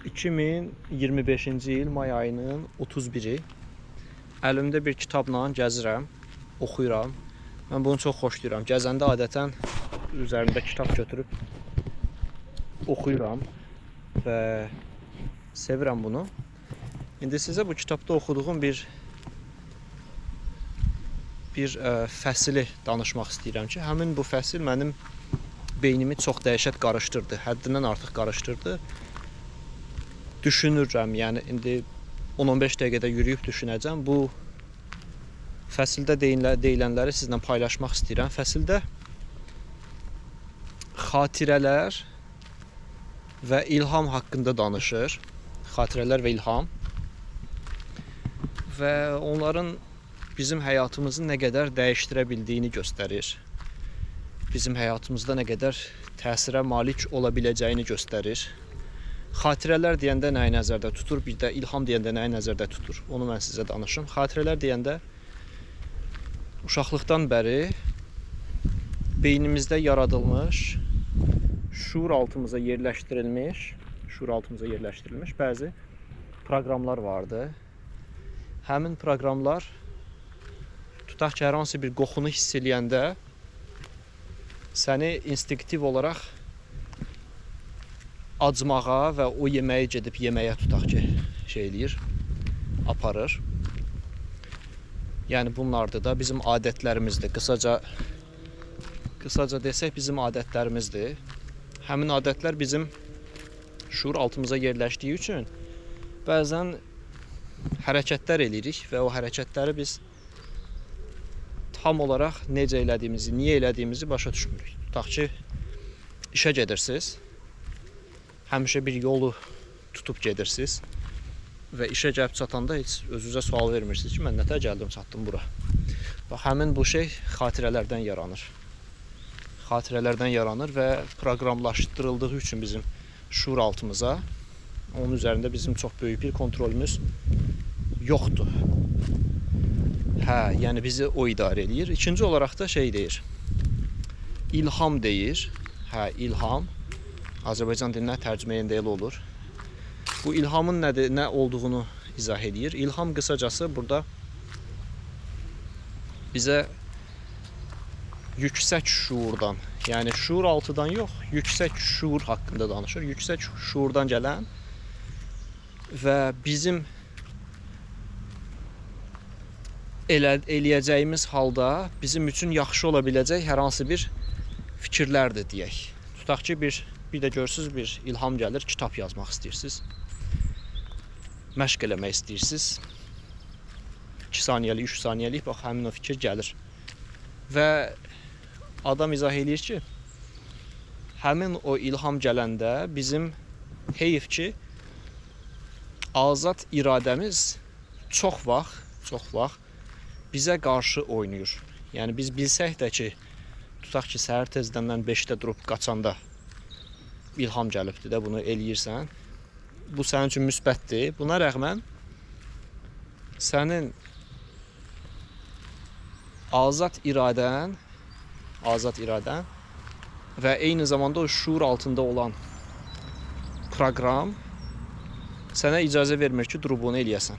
2025-ci il may ayının 31-i. Əlimdə bir kitabla gəzirəm, oxuyuram. Mən bunu çox xoşlayıram. Gəzəndə adətən üzərimdə kitab götürüb oxuyuram və sevirəm bunu. İndi sizə bu kitabda oxuduğum bir fəsili danışmaq istəyirəm ki, həmin bu fəsil mənim beynimi çox dəhşət qarışdırdı, həddindən artıq qarışdırdı. Düşünürəm, yəni indi 10-15 dəqiqədə yürüyüb düşünəcəm. Bu fəsildə deyilənləri sizlə paylaşmaq istəyirəm. Fəsildə xatirələr və ilham haqqında danışır. Xatirələr və ilham və onların bizim həyatımızı nə qədər dəyişdirə bildiyini göstərir. Bizim həyatımızda nə qədər təsirə malik ola biləcəyini göstərir. Xatirələr deyəndə nəyi nəzərdə tutur, bir də ilham deyəndə nəyi nəzərdə tutur, onu mən sizə danışım. Xatirələr deyəndə uşaqlıqdan bəri beynimizdə yaradılmış, şuur altımıza yerləşdirilmiş, şuur altımıza yerləşdirilmiş bəzi proqramlar vardı. Həmin proqramlar, tutaq ki, hər hansı bir qoxunu hiss eləyəndə səni instinktiv olaraq acmağa və o yeməyi gedib yeməyə, tutaq ki, şey eləyir, aparır. Yəni bunlardır da bizim adətlərimizdir. Qısaca desək bizim adətlərimizdir. Həmin adətlər bizim şuur altımıza yerləşdiyi üçün bəzən hərəkətlər eləyirik və o hərəkətləri biz tam olaraq necə elədiyimizi, niyə elədiyimizi başa düşmürük. Tutaq ki, işə gedirsiniz, həmişə bir yolu tutub gedirsiniz və işə gəlib çatanda heç özünüzə sual vermirsiniz ki, mən nətər gəldim, çatdım bura. Bax, həmin bu şey xatirələrdən yaranır. Xatirələrdən yaranır və proqramlaşdırıldığı üçün bizim şuur altımıza, onun üzərində bizim çox böyük bir kontrolümüz yoxdur. Hə, yəni bizi o idarə eləyir. İkinci olaraq da şey deyir, ilham deyir. Hə, ilham. Azərbaycan dilinə tərcümə edəndə elə olur. Bu ilhamın nədir, nə olduğunu izah eləyir. İlham qısacası burada bizə yüksək şuurdan, yəni şuur altıdan yox, yüksək şuur haqqında danışır. Yüksək şuurdan gələn və bizim eləyəcəyimiz halda bizim üçün yaxşı ola biləcək hər hansı bir fikirlərdir deyək. Tutaq ki, bir də görürsünüz, bir ilham gəlir, kitab yazmaq istəyirsiniz, məşq eləmək istəyirsiniz. 2 saniyəlik, 3 saniyəlik, bax, həmin o fikir gəlir. Və adam izah eləyir ki, həmin o ilham gələndə bizim heyif ki, azad iradəmiz çox vaxt bizə qarşı oynayır. Yəni biz bilsək də ki, tutaq ki, səhər tezdən mən 5-də durub qaçanda ilham gəlibdir də, bunu eləyirsən. Bu sənin üçün müsbətdir. Buna rəğmən sənin azad iradən və eyni zamanda o şuur altında olan proqram sənə icazə vermir ki, durub bunu eləyəsən.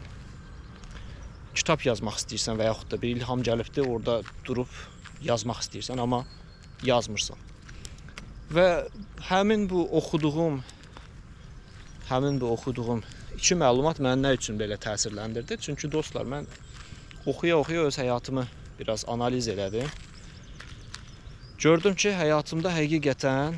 Kitab yazmaq istəyirsən və yaxud da bir ilham gəlibdir, orada durub yazmaq istəyirsən, amma yazmırsan. Və həmin bu oxuduğum iki məlumat məni nə üçün belə təsirləndirdi? Çünki dostlar, mən oxuya-oxuya öz həyatımı biraz analiz elədim. Gördüm ki, həyatımda həqiqətən,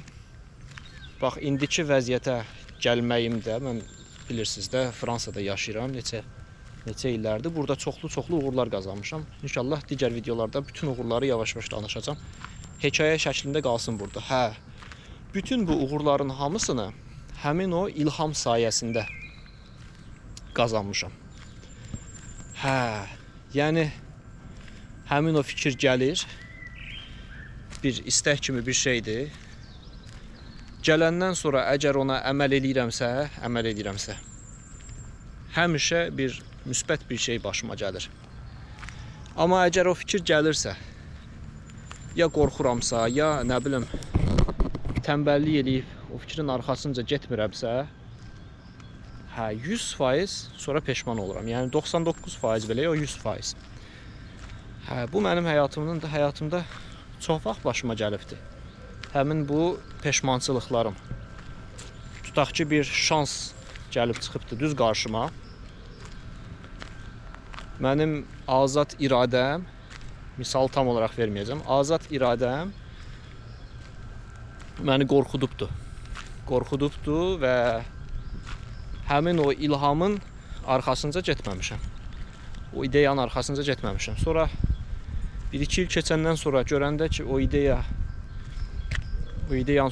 bax, indiki vəziyyətə gəlməyimdə, mən bilirsiniz də, Fransada yaşayıram, neçə illərdir. Burada çoxlu-çoxlu uğurlar qazanmışam. İnşallah digər videolarda bütün uğurları yavaş-yavaş danışacağam. Hekayə şəklində qalsın burada. Hə, bütün bu uğurların hamısını həmin o ilham sayəsində qazanmışam. Hə, yəni həmin o fikir gəlir, bir istək kimi bir şeydir. Gələndən sonra əgər ona əməl eləyirəmsə, həmişə bir müsbət bir şey başıma gəlir. Amma əgər o fikir gəlirsə, ya qorxuramsa, ya nə bilim, tənbəllik eləyib o fikrin arxasınca getmirəmsə, Hə, 100% sonra peşman oluram. Yəni 99% belə, o 100%. Hə, bu mənim həyatımda çox vaxt başıma gəlibdi. Həmin bu peşmançılıqlarım. Tutaq ki, bir şans gəlib çıxıbdı düz qarşıma. Mənim azad iradəm, misal tam olaraq verməyəcəm, azad iradəm məni qorxudubdu. Qorxudubdu və həmin o ilhamın arxasınca getməmişəm. O ideyanın arxasınca getməmişəm. Sonra 1-2 il keçəndən sonra görəndə ki, o ideyanı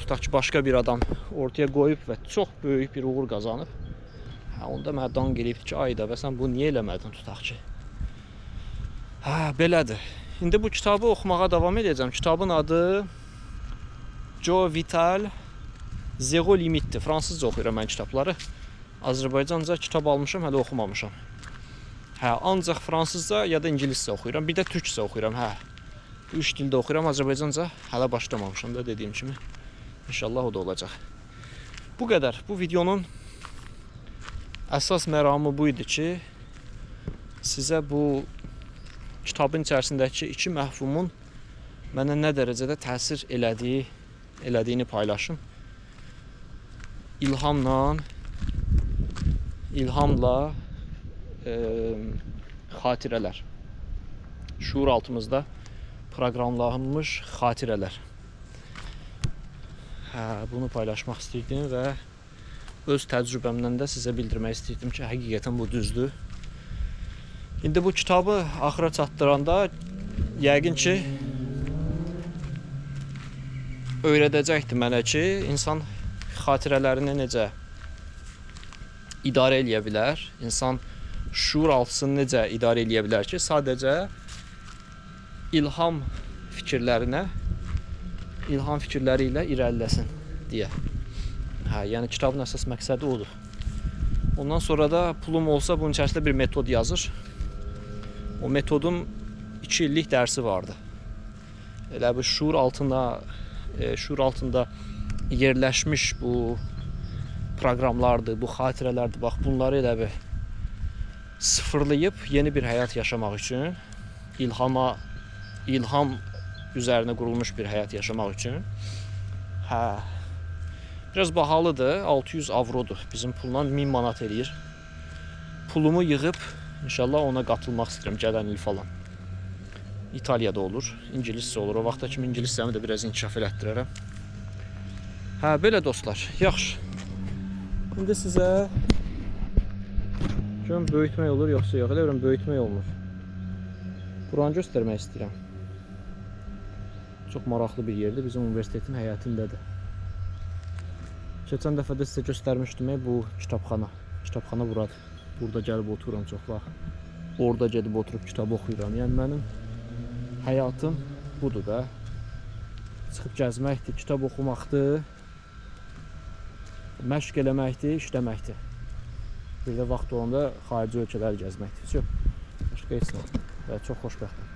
tutaq ki, başqa bir adam ortaya qoyub və çox böyük bir uğur qazanıb. Hə, onda mənə danq eləyibdi ki, ayda və sən bunu niyə eləmədin tutaq ki? Hə, belədir. İndi bu kitabı oxumağa davam edəcəm. Kitabın adı Joe Vitale Zero Limitdir. Fransızca oxuyuram mən kitabları. Azərbaycanca kitab almışam, hələ oxumamışam. Hə, ancaq fransızca ya da ingiliscə oxuyuram. Bir də türkcə oxuyuram, hə. Bu üç dildə oxuyuram, Azərbaycanca hələ başlamamışam da dediyim kimi. İnşallah o da olacaq. Bu qədər. Bu videonun əsas məramı bu idi ki, sizə bu kitabın içərisindəki iki məhfumun mənə nə dərəcədə təsir elədiyini paylaşım. İlhamla xatirələr. Şuur altımızda proqramlanmış xatirələr. Hə, bunu paylaşmaq istəyirdim və öz təcrübəmdən də sizə bildirmək istəyirdim ki, həqiqətən bu düzdür. İndi bu kitabı axıra çatdıranda yəqin ki, öyrədəcəkdir mənə ki, insan xatirələrini necə idarə eləyə bilər, insan şuur altısını necə idarə eləyə bilər ki, sadəcə ilham fikirləri ilə irəliləsin deyə. Hə, yəni kitabın əsas məqsədi odur. Ondan sonra da pulum olsa bunun içərisində bir metod yazır. O metodun 2 illik dərsi vardı. Elə bu şuur altında yerləşmiş bu proqramlardır, bu xatirələrdir. Bax, bunları elə bir sıfırlayıb yeni bir həyat yaşamaq üçün, ilham üzərinə qurulmuş bir həyat yaşamaq üçün. Hə, biraz bahalıdır, 600 avrodur. Bizim pulla 1000 manat eləyir. Pulumu yığıb, inşallah ona qatılmaq istəyirəm gələn il falan. İtaliyada olur, ingiliscə olur. O vaxta kimi ingiliscəmi də biraz inkişaf elətdirərəm. Hə, belə dostlar, yaxşı. İndi sizə görüm böyütmək olur, yoxsa yox. Elə bilirəm, böyütmək olmur. Buranı göstərmək istəyirəm. Çox maraqlı bir yerdir, bizim universitetin həyətindədir. Keçən dəfə də sizə göstərmişdim bu kitabxana. Kitabxana buradır. Burada gəlib otururam çox vaxt. Orada gedib oturub kitab oxuyuram. Yəni mənim həyatım budur da. Çıxıb gəzməkdir, kitab oxumaqdır, məşq eləməkdir, işləməkdir. Bir də vaxt olanda xarici ölkələri gəzməkdir. Çox, başqa heç nə. Və çox xoşbəxtəm.